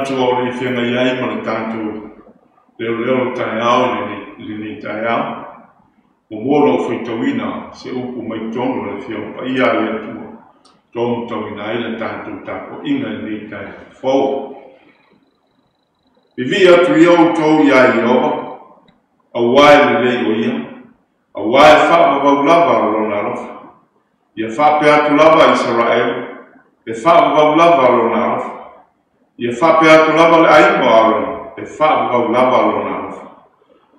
Manatu a o le i feagai ai ma le tatou leoleo o le taeao i lenei taeao, muamua ona ou faitauina se upu mai totonu o le Afioga Paia a le Atua, taumatauina ai le tatou tapuaiga i lenei taeao fou. Vivii atu ia outou iā Ieova, aua e lelei o ia, aua e faavavau lava lona alofa. Ia faapea atu lava Isaraelu, e faavavau lava lona alofa. Ia faapea atu lava le aiga o Arona, e faavavau lava lona alofa.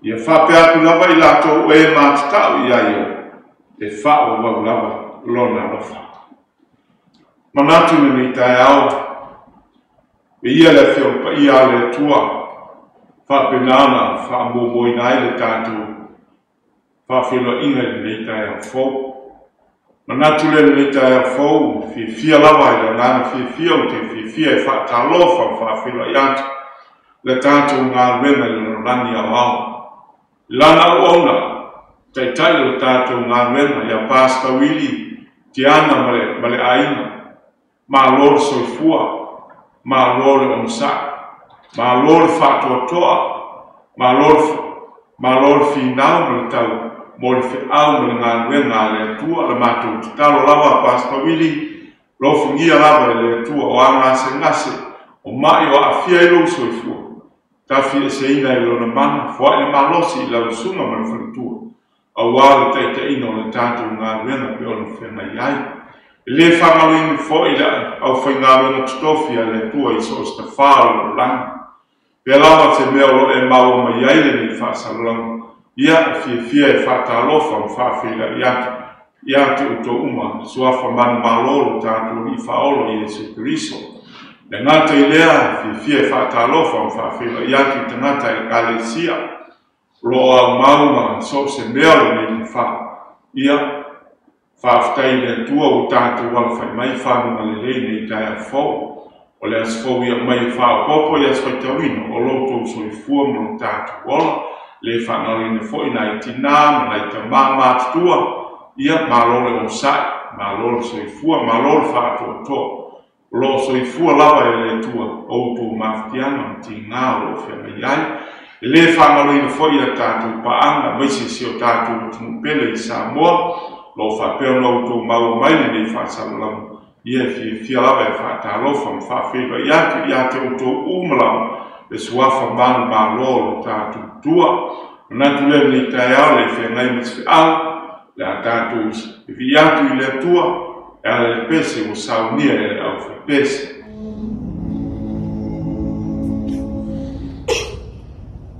Ia faapea atu lava i latou o e matatau iā Ieova, e faavavau lava lona alofa. Manatu i lenei taeao, viia le Afioga Paia a le Atua, faapena ona faamuamuaina ai le tatou faafeiloaiga i lenei taeao fou. Manatu lea i lenei taeao fou, fiafia lava i le agaga fiafia ou te fiafia e faatalofa ma faafeiloai atu le tatou galuega i le lalolagi aoao. I lana auauna, taitai o le tatou galuega ia Pastor Willie, Tiana ma le aiga, malo le soifua, malo le onosai, malo le faatoatoa, malo le finau ma le tau mo le feau ma le galuega a le Atua. Le matou tatalo lava, Pastor Willie, lofagia lava e le Atua o a gasegase, o mai o aafia ai lou soifua, tafieseina i lona mana, foai le malosi i lau susuga ma le faletua, aua le taitaiina o le tatou galuega pe ona feagai ai. E le faagaloina foi le aufaigaluega totofi a le Atua i so o se tafā o le lalolagi. Pea lava se mea o lo e maua mai ai lenei faasalalauga, ia e fiafia e faatalofa ma faafeiloai atu ia te outou uma, suafa manumalo lo tatou Alii Faaola Iesu Keriso. Le gata i lea, fiafia e faatalofa ma faafeiloai atu i tagata Ekalesia o lo o aumau ma so o se mea o lenei tafā. Ia, faafetai i le Atua ua tatou alafai mai faguga lelei nei taeao fou. O le aso fou ia mai e faaopoopo i aso faitauina o lo outou soifua ma lo tatou ola. Le faagaloina foi nai tinā ma nai tamā matutua, ia malo le onosai, malo le soifua, malo le faatoatoa. O lo o soifua lava e le Atua o outou mafatiaga ma tigā o lo o feagai ai. E le faagaloina foi a tatou paaga aemaise si o tatou atunuu pele i Samoa, o lo o faapea ona outou maua mai lenei faasalalauga. Ia e fiafia lava e faatalofa ma faafeiloai atu ia te outou uma lava le suafa manumalo o lo tatou Atua. Manatu lea lenei taeao le feagai ma se feau, le a tatou vivii atu i le Atua, e ala i le pese ua saunia e le aufaipese.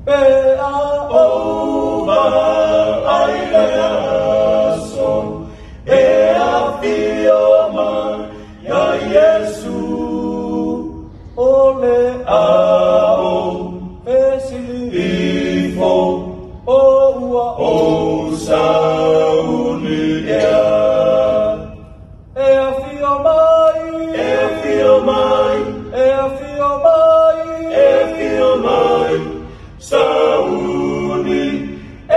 Pe a ova ai le aso, e afio mai ia Iesu, o le ao fesili ifo, o ua o sauni ea. E afio mai, e afio mai, e afio mai, e afio mai, sauni, e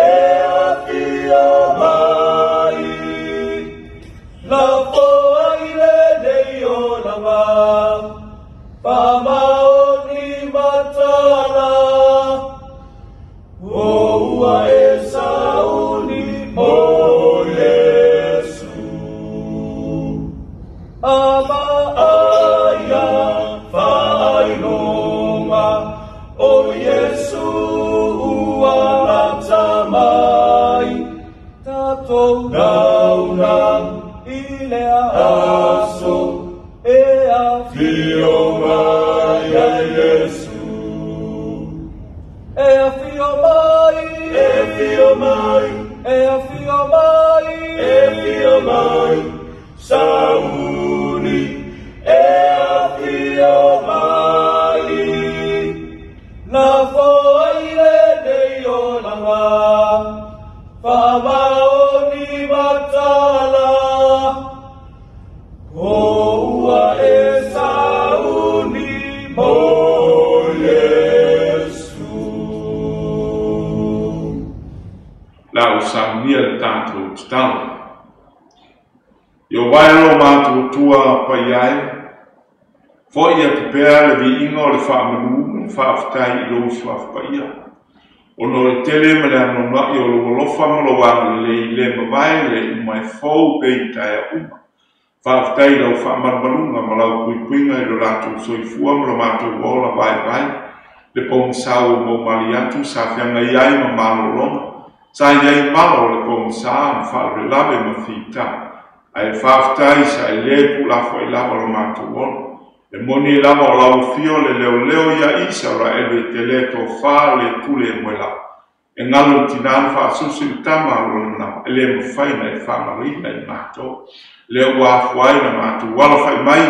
afio mai. La foa i lenei olaga, faamaoni matala, o ua e sauni mo Iesu. Ama aia faailoga, o Iesu ua lata mai, tatou naunau i le aso, e afio mai ai Iesu. E afio mai, e afio mai, e afio mai, e afio mai, sauni, e afio mai. La foa i lenei olaga, faamaoni matala, o ua e sauni mo Iesu. La o saunia le tatou tatalo. Ieova e lo matuatua paia e, Fo'i atu pea le viiga o le faamalu ma le faafetai i lou suafa paia. Ona o le tele ma le anoanoai o lou alofa ma lou agalelei le mavae le uma e fou pei i taeao uma. Faafetai i lau faamalumaluga ma lau puipuiga i lo latou soifua ma lo matou ola vaivai. Le pogisa ua maumali atu sa feagai ai ma malologa. Sa i ai mala o le pogisa ma faalavelave ma fita. Ae faafetai sa e lē tuulafoai lava lo matou ola. E moni lava o lau afio le leoleo ia Isaraelu e te lē tofa le tule e moe lava. E galo i tinā na faasusu i tama a lona manava, e lē mafai ona e faamaloina i matou. Lea ua afua ai na matou alafai mai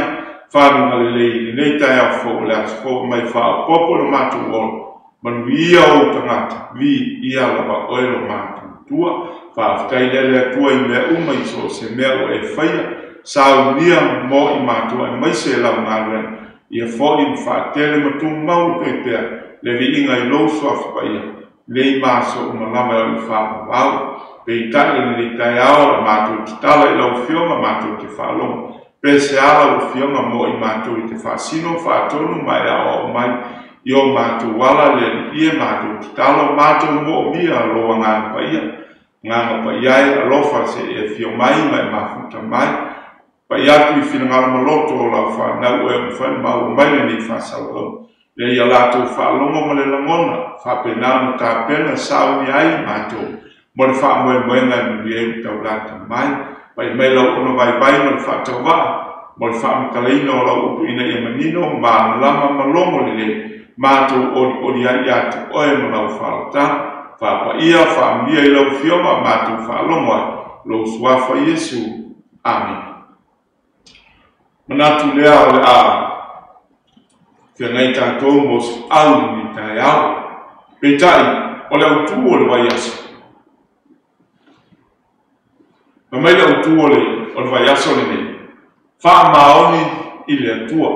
faguga lelei i lenei taeao fou o le aso fou mai faaopoopo i lo matou ola. Manuia ou tagata, viia lava oe lo matou Atua. Faafetai lea le Atua i mea uma i so o se mea ua e faia, saunia mo i matou aemaise lau galuega. Ia fo'i ma faatele ma tumau toe pea le viiga i lou suafa paia, nei ma aso uma lava e o i faavavau. Peitai o lenei taeao o matou tatala i lau afioga matou te faalogo. Pe se a lau afioga mo i matou i te faasino faatonu ma e aoao mai i o matou ala le alii e matou tatalo matou moomia lou agaga paia. Agaga paia e alofa se e afio mai ma e mafuta mai. Pai atu i finagalo ma loto o lau whanau e mawhai maua mai lenei faasalalauga. Le ia latou faalogo ma le lagona, faapena ona tapena sauni ai matou mo le faamoemoega e manuia ai le taulata mai. Pai mai lau ona vaivai ma le faatauvaa mo le faamatalaina o lau upu ina ia manino malamalama ma logo lelei matou olioli ai ia te oe ma lau faaolataga. Faapaia faamanuia i lau afioga matou faalogo ai lou suafa Iesu. Amene. Manatu lea o le a feagai tatou mo se feau i lenei taeao. Peitai, o le autū o le vaiaso. Fai mai le autū o le vaiaso lenei, faamaoni i le Atua.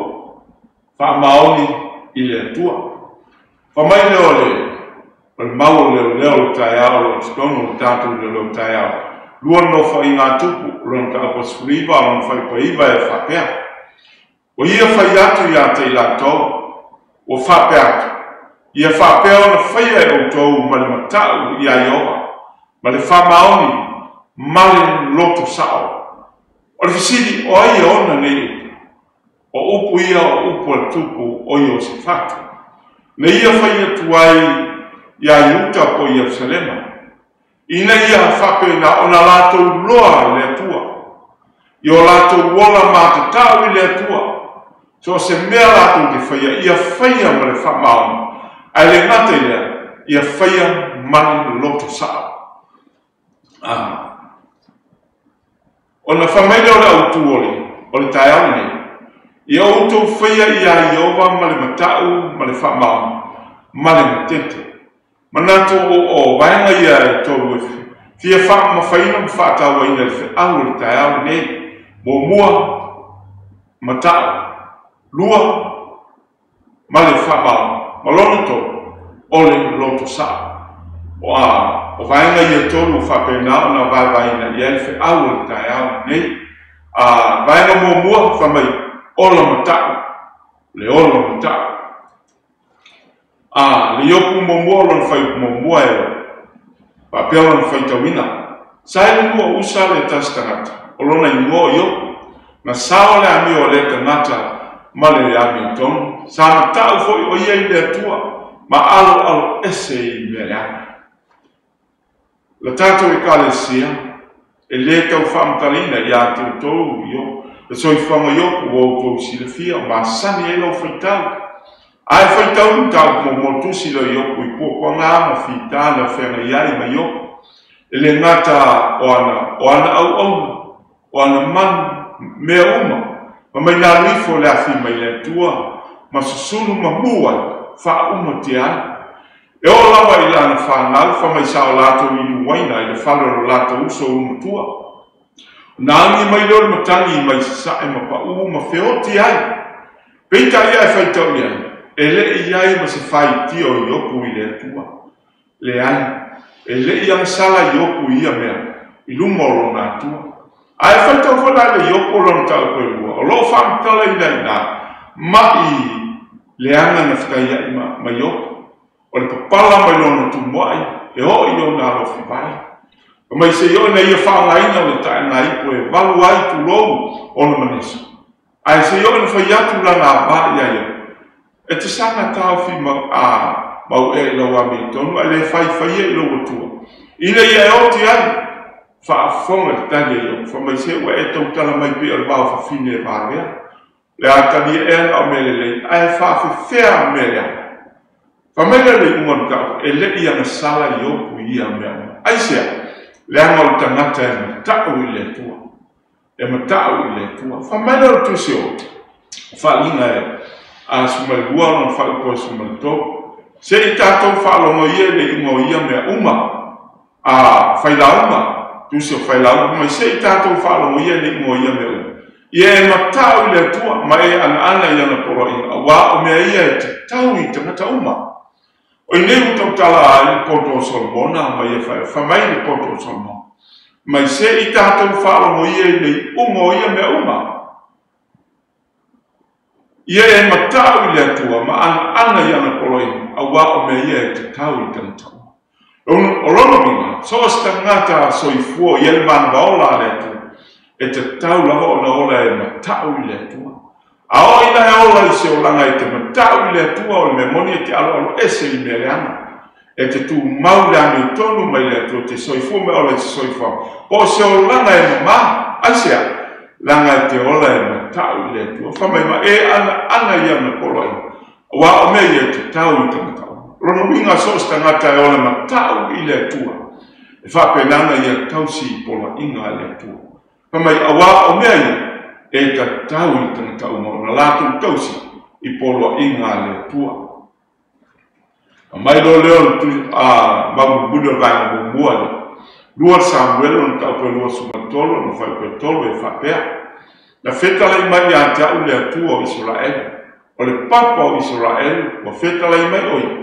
Faamaoni i le Atua. Fai mai lea o le mau o le leoleo o le taeao o lo o totonu o le tatou leoleo taeao. Lua nofoaiga a Tupu, lona mataupu 19, lona fuaiupu 9 e faapea. O ia fai atu ia te i latou, ua faapea atu, ia faapea ona faia e outou ma le matau ia Ieova, ma le faamaoni ma le loto sao. O le fesili, o ai e ona nei upu? O upu ia o upu a le tupu o Iosefatu. Na ia fai atu ai ia Iuta po o Ierusalema, ina ia faapena ona latou iloa i le Atua, i o latou ola matatau i le Atua, so o se mea latou te faia, ia faia ma le faamaoni, ae le gata i lea, ia faia ma le loto sao. Ona fai mai lea o le autū o le taeao lenei, ia outou faia ia Ieova ma le matau ma le faamaoni ma le gatete. Manatu o vaega ia e tolu e fia faamamafaina ma faatauaina i le feau o le taeao lenei. Muamua, matau. Lua, ma le faamaoni. Ma lona tolu, o le loto sao. O vaega ia tolu ua faapena ona vaevaeina i ai le feau o le taeao lenei. Vaega muamua, fai mai, ola matau. Le ola matau. Le Iopu muamua o lona fuaiupu muamua e faapea lona faitauina. Sa i le lua usa le tasi tagata, o lona igoa o Iopu. Na sao le amio o lea tagata ma le amiotonu. Sa matau foi o ia i le Atua, ma aloalo ese i mea leaga. La tatou ekalesia, e lē tau faamatalaina ia te outou Iopu. Le soifuaga Iopu ua outou silafia o masani ai lau faitau. Ae faitau le mataupu muamua tusi lea o Iopu i puapuaga ma fita na feagai ai ma Iopu. E le gata o ana auauna, o ana manu, mea uma, ma mai lalo ifo le afi mai le Atua, ma susulu ma mu ai, faaumatia ai. E oo lava i lana whanau, fai mai sa o latou inu uaina i le fale o lo latou uso ulumatua. Na agi mai lea o le matagi mai sasae ma paʻū ma feoti ai. Peitai ae faitau i ai, e le i ai ma se faitio o Iopu i le Atua. Leai, e le i agasala Iopu i ia mea, i luma o lona Atua. Ae faitau foi la i le Iopu o lona mataupu e lua, o loo faamatalaina i ina, ma'i leaga na fetaia'i ma Iopo, o le papala mai lona tumua'i e oo i ona alofi vae. Fai mai seia oo ina ia faaaogaina o le tae'ega ipu e valu ai tulou ona maneso, ae seia oo ina fai atu lana avā iā Iopo, e te saga taofi mau ea i lau amiotonu ae le faifaia i lou Atua, ina ia e oti ai. Faafofoga i le tali a Iopo, fai mai se ua e tautala mai pei o le vaofafine e valea. O le a talia ea na o mea lelei, ae faafefea mea leaga? Fai mai lea o le iuga o le mataupu, e le i agasala Iopo i ia mea uma. Aisea? Leaga o le tagata e mata'u i le Atua. E mata'u i le Atua. Fai mai lea o le tusi o Faaaliga e a 12 lona faaupu e 13. Se i tatou faalogo ia i le iuga o ia mea uma. A Failauga, tusi o Failauga, mai se i tatou faalogo ia i le iuga o ia mea uma. Ia e mata'u i le Atua ma e anaana i ana poloaiga, auā o mea ia e tatau i tagata uma. O i nei ua tautala ai le poto o Solomona ma ia fai mai le poto o Solomona. Mai se i tatou faalogo ia i le iuga o ia mea uma. Ia e mata'u i le Atua ma anaana i ana poloaiga, auā o mea ia e tatau i tagata uma. O lona uiga, so o se tagata soifua i ai le manava ola a le Atua, e tatau lava ona ola e mata'u i le Atua. A oo ina e ola i se olaga e te mata'u i le Atua, o le mea moni e te aloalo ese i mea leaga. E te tumau le amiotonu mai le Atua, te soifua me ola i se soifuaga. Po o se olaga e mamā, aisea? Leaga e te ola e mata'u i le Atua. Fai mai ma e anaana i ana poloaiga, auā o mea ia e tatau i tagata uma. O lona uiga so o se tagata e ola mata'u i le Atua, e faapena ona ia tausi i poloaiga a le Atua. Fai mai auā o mea ia e tatau i tagata uma ona latou tausi i poloaiga a le Atua. Mai loa lea o le mau mulimuli o le vaega muamua lea. 2 Samuele ona mataupu e 23 ona fuaiupu e 3 e faapea. Na fetalai mai ia te a'u le Atua o Isaraelu, o le Papa o Isaraelu ua fetalai mai o ia.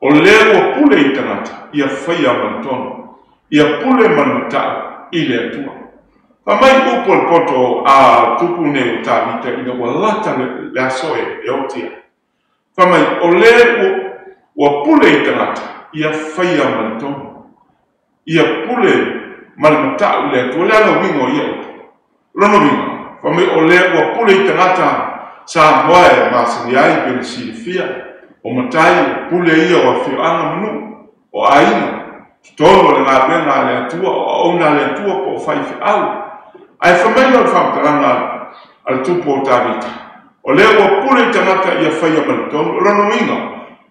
O lea ua pule i tagata, ia faia ma le tonu, ia pule ma le mata'u i le Atua. Fai mai upu o le poto a tupu nei o Tavita ina ua lata le aso e oti ai. Fai mai o lea ua pule i tagata, ia faia ma le tonu, ia pule ma le mata'u i le Atua. Le ala uiga o ia upu. Lona uiga, fai mai o lea ua pule i tagata Samoa e masani ai pe na silafia, o matai pule ia o afioaga ma nuu, o aiga, totonu o le galuega a le Atua, o auauna a le Atua po o faifeau. Ae fai mai lea o le faamatalaga a le tupu o Tavita, o lea ua pule i tagata ia faia ma le tonu. O lona uiga,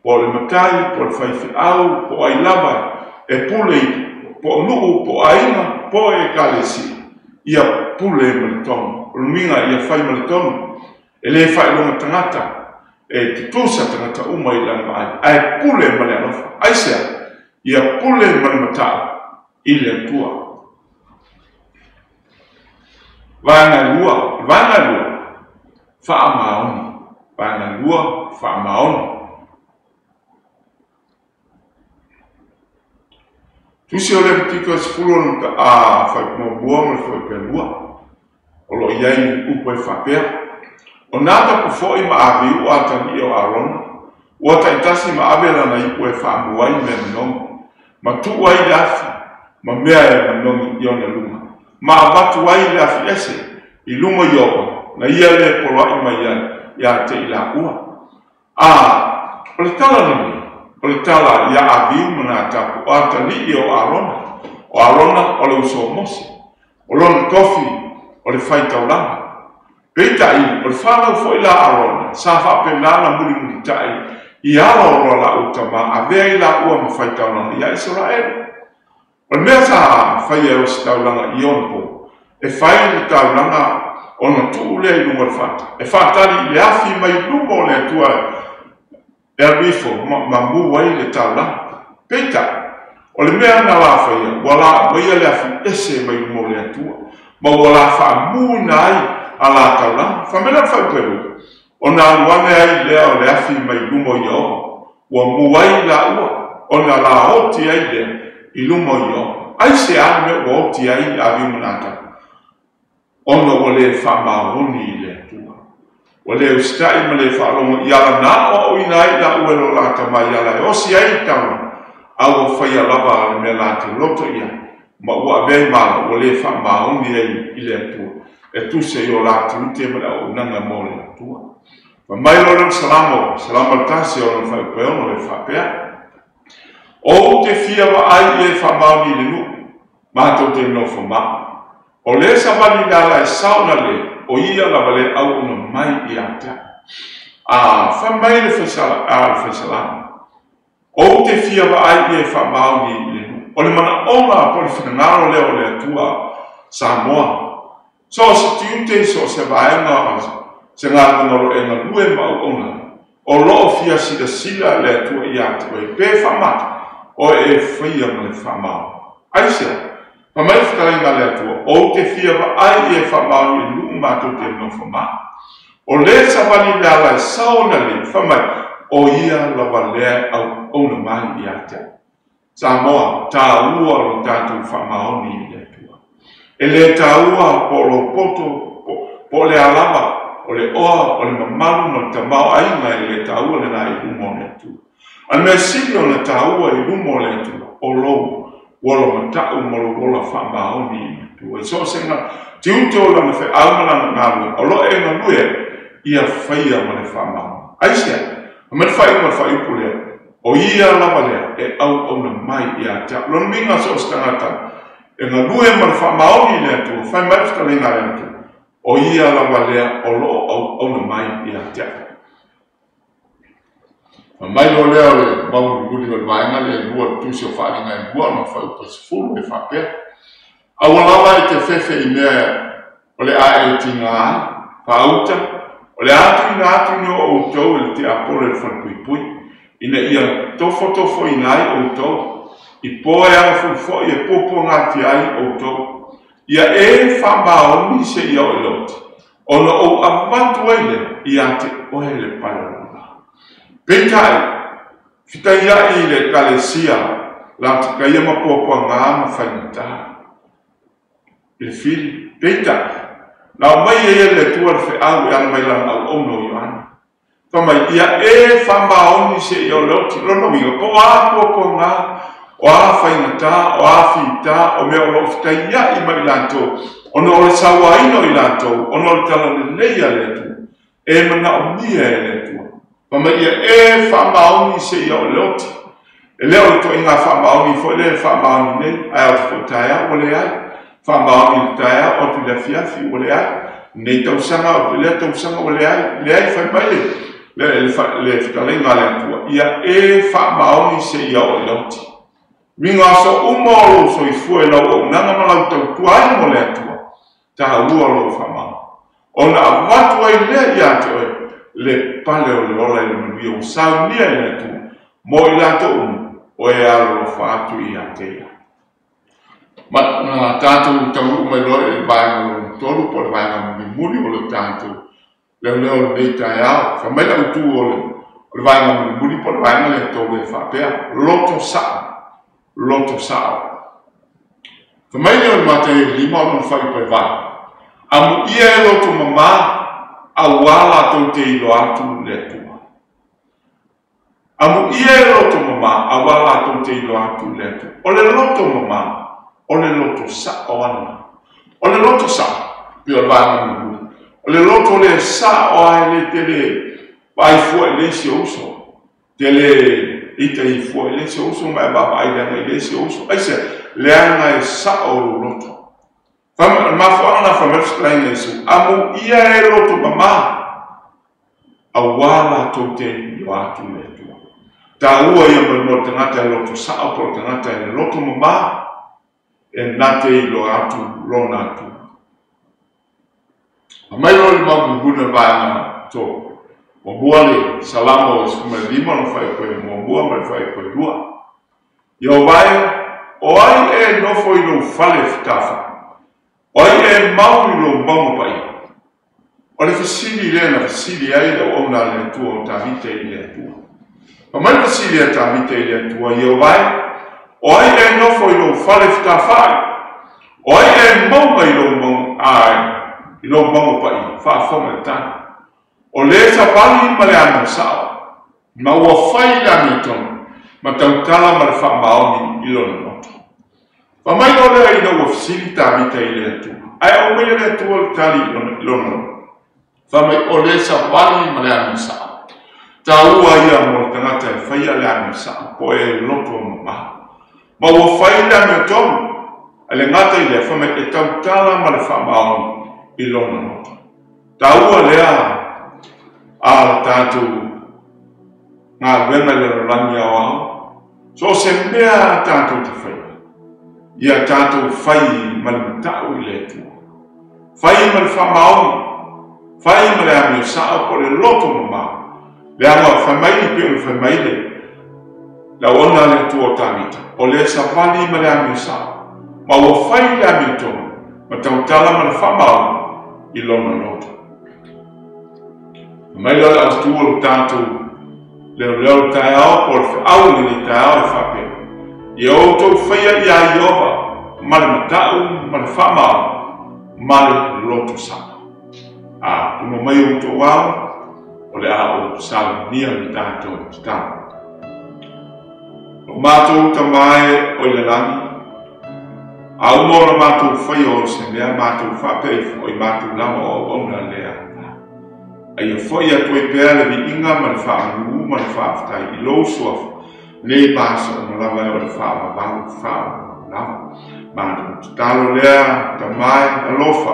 po o le matai, po o le faifeau, po o ai lava e pule i po o nuu, po o aiga, po o ekalesia, ia pule ma le tonu. O lona uiga ia fai ma le tonu. E le faailoga tagata, e tutusa tagata uma i lana vaai, ae pule ma le alofa. Aisea? Ia pule ma le mata'u i le Atua. Vaega 2, vaega 2, faamaoni. Vaega 2, faamaoni. Tusi o Levitiko e 10 ona fuaiupu muamua ma le fuaiupu e 2. O lo o i ai upu e faapea. O Natapu foi ma Aviu o atalii o Arona, ua taitasi ma ave lana ipu e faamu ai mea manogi, ma tuu ai le afi ma mea e manogi i ona luga, ma avatu ai le afi ese i luma i Ieova, na ia le poloai mai ai ia te i laua. A o le tala lenei, o le tala ia Aviu ma Natapu, o atalii o Arona. O Arona o le uso o Mose, o lona tofi o le faitaulaga. Peitai, o le fanau foi la a Arona, sa faapena na mulimulita'i i ala o lo laua tamā, avea i laua ma faitaulaga ia Isaraelu. O le mea sa faia e ositaulaga i ona po, e fai le taulaga ona tuu lea i luga o le fata, e faatali i le afi mai luma o le Atua e alu ifo ma mu ai le taulaga. Peitai, o le mea na la faia, ua la aumaia le afi ese mai luma o le Atua, ma ua la faamuina ai a la taulaga. Fai mai la le fuaiupu e 2, ona alu ane ai lea o le afi mai luma o Ieova, ua mu ai laua, ona la oti ai lea i luma o Ieova. Aisea le mea ua oti ai Aviu ma Natapu? Ona ua le faamaoni i le Atua. Ua le usita'i ma le faalogo i ala na aoaoina ai i laua e lo la tama i ala e osi ai le taulaga, a ua faia lava le mea latou loto i ai, ma ua avea i mala ua le faamaoni ai i le Atua, e tusa i o latou tiute ma le auaunaga mo le Atua. Fai mai loa lea o le Salamo, Salamo 1 ono fuaiupu 6 e faapea, Ou te fia vaai i e faamaoni i le nuu, matou te nofo ma. O le savali i le ala e sao na le, o ia lava le auauna mai ia te au. A fai mai le Faisalamo, ou te fia vaai i e faamaoni i le nuu. O le manaoga po o le finagalo lea o le Atua Samoa. So o se tiute, so o se vaega, se galuega o lo o e galue ma auauna, o lo o fia silasila le Atua ia te oe, pe faamata, o e faia ma le faamaoni. Aisea? Fai mai le fetalaiga a le Atua, ou te fia vaai i e faamaoni i le nuu matou te nofo ma. O le savali i le ala e sao na le, fai mai, o ia lava lea e auauna mai ia te au. Samoa, taua lo tatou faamaoni i le Atua. E le taua po o lou poto, po o le alava, o le oa, o le mamalu ma le tamaoaiga, e le taua lena i luma o le Atua. A le mea sili ona taua i luma o le Atua, o lou ola matau ma lou ola faamaoni i le Atua. I so o se tiute o lana feau ma lana galuega, o lo o e galue ai, ia faia ma le faamaoni. Aisea? Fai mai le faaiuga o le fuaiupu lea, o ia lava lea e auauna mai ia te au. Lona uiga so o se tagata e galue ma le faamaoni i le Atua, fai mai le fetalaiga a le Atua, o ia lava lea o lo o auauna mai ia te au. Fai mai loa lea o le mauliuli o le vaega lea e lua o le Tusi o Faaaliga e 2 ona fuaiupu 10 e faapea, Aua lava e te fefe i mea o le a e tiga ai, faauta, o le a tuuina atu nei o outou e le tiapolo i le falepuipui, ina ia tofotofoina ai outou, i po e alafulu foi e puapuagatia ai outou. Ia e faamaoni seia oo i le oti, ona ou avatu ai lea ia te oe le pale o le ola. Peitai, fetaiai i le Ekalesia Laotikaia ma puapuaga ma faigata i le fili. Peitai, na aumai ai e le Atua le feau e ala mai lana auauna o Ioane. Fai mai, ia e faamaoni seia oo i le oti. Lona uiga, po o a puapuaga, o a faigata, o a fita, o mea o lo o fetaiai ma i latou, ona o le sauaina o i latou, ona o le talalelei a le Atua, e manaomia e le Atua. Fai mai, ia e faamaoni seia oo i le oti. E le o le ituaiga faamaoni foi lea e faamaoni nei, ae o atu foi taeao ua leai. Faamaoni i le taeao, o atu i le afiafi ua leai. Nei tausaga, o atu i lea tausaga ua leai. Leai, fai mai le fetalaiga a le Atua, ia e faamaoni seia oo i le oti. Uiga aso uma o lou soifua i lau auaunaga ma lau tautua ai mo le Atua, taua lou faamaoni. Ona avatu ai lea ia te oe le pale o le ola i le manuia ua saunia e le Atua mo i latou uma o e alolofa atu ia te ia. Ma na tatou taunuu mai loa i le vaega lona tolu po o le vaega mulimuli o le tatou leoleo o lenei taeao. Fai mai le autu o le vaega mulimuli po o le vaega lea tolu e faapea, loto sao, loto sao. Fai mai lea o le Mataio 5 ono fuaiupu 8, Amuia e loto mamā, auā latou te iloa atu le Atua. Amuia e loto mamā, auā latou te iloa atu le Atua. O le loto mamā, o le loto sao ana. O le loto sao, pei o le vaega mulimuli. O le loto le sao a e le tele vaai fua i le isi o uso. Tele ita i fua i le isi o uso ma e vaavaai leaga i le isi o uso. Aisea? Leaga e sao lou loto. Mafuaaga na fai mai le fetalaiga Iesu, amuia e loto mamā, auā latou te iloa atu le Atua. Taua ia mo le tagata e loto sao po o le tagata e loto mamā, e na te iloa atu lona Atua. Fai mai loa le maulimuliga o le vaega tolu. Muamua le Salamo 15 ona fuaiupu 1 ma le fuaiupu 2. Ieova e, o ai ea e nofo i lou fale fetafai? O ai ea e mau i lou mauga paia? O le fesili lea na fesili ai le auauna a le Atua o Tavita i le Atua. Fai mai le fesili a Tavita i le Atua, Ieova e, o ai ea e nofo i lou fale fetafai? O ai ea e mauga i lou mauga, i lou mauga paia? Faafofoga le tali. O le savali ma le amio sa'o, ma ua fai le amiotonu, ma tautala ma le faamaoni i lona loto. Fai mai loa lea ina ua fesili Tavita i le Atua, ae aumaia le Atua le tali i lona loto. Fai mai o le savali ma le amio sa'o. Taua ia mo le tagata e faia le amio sa'o po e loto mamao. Ma ua fai le amiotonu, ae le gata i lea, fai mai e tautala ma le faamaoni i lona loto. Taua lea a le tatou galuega i le lalolagi aoao. So o se mea a tatou te faia, ia tatou fai ma le mata'u i le Atua. Fai ma le faamaoni, fai ma le amio sa'o po o le loto mamao. Leaga fai mai i pei ona fai mai le auauna a le Atua o Tavita, o le savali ma le amio sa'o, ma ua fai le amiotonu, ma tautala ma le faamaoni i lona loto. Fai mai loa le autu o le tatou leoleo le taeao po o le feau i lenei taeao e faapea, ia outou faia iā Ieova ma le mata'u ma le faamaoni ma le loto sa'o. A tuma mai outou ao, o le a ou saunia le tatou tatalo. O matou Tamā e o i le lagi, a uma ona matou faia o se mea, matou faapea ifo o i matou lava o auauna a le aoga. A ia fo'i atu ai pea le viiga ma le faamanumu ma le faafetai i lou suafa, nei ma aso uma lava e o le faavavau faavavau lava. Matou tatalo lea, Tamā e alofa,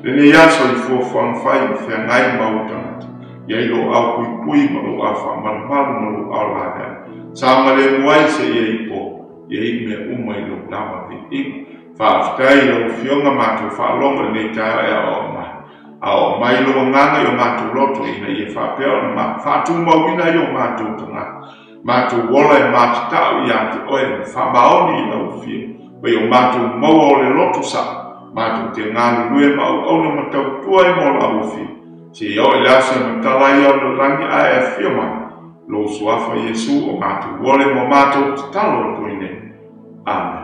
lenei aso i fuafuaga fai i feagai ma ou tagata, ia i lou ao puipui ma lou ao faamalumalu ma lou ao laveai. Saogalemu ai seia i po, ia i mea uma i lou lava viiga. Faafetai i lau Afioga matou faalogo i lenei taeao e aoao mai. Aoao mai lou agaga i o matou loto ina ia faapea ona faatumauina ai o matou tagata. Matou ola e matata'u ia te oe ma faamaoni i lau afio. Ma i o matou maua o le loto sa'o, matou te galulue ma auauna ma tautua ai mo lau afio. Seia oo i le aso e matala ai ao le lagi ae afio mai. Lou suafa Iesu o matou ole ma matou tatalo atu ai nei. Amen.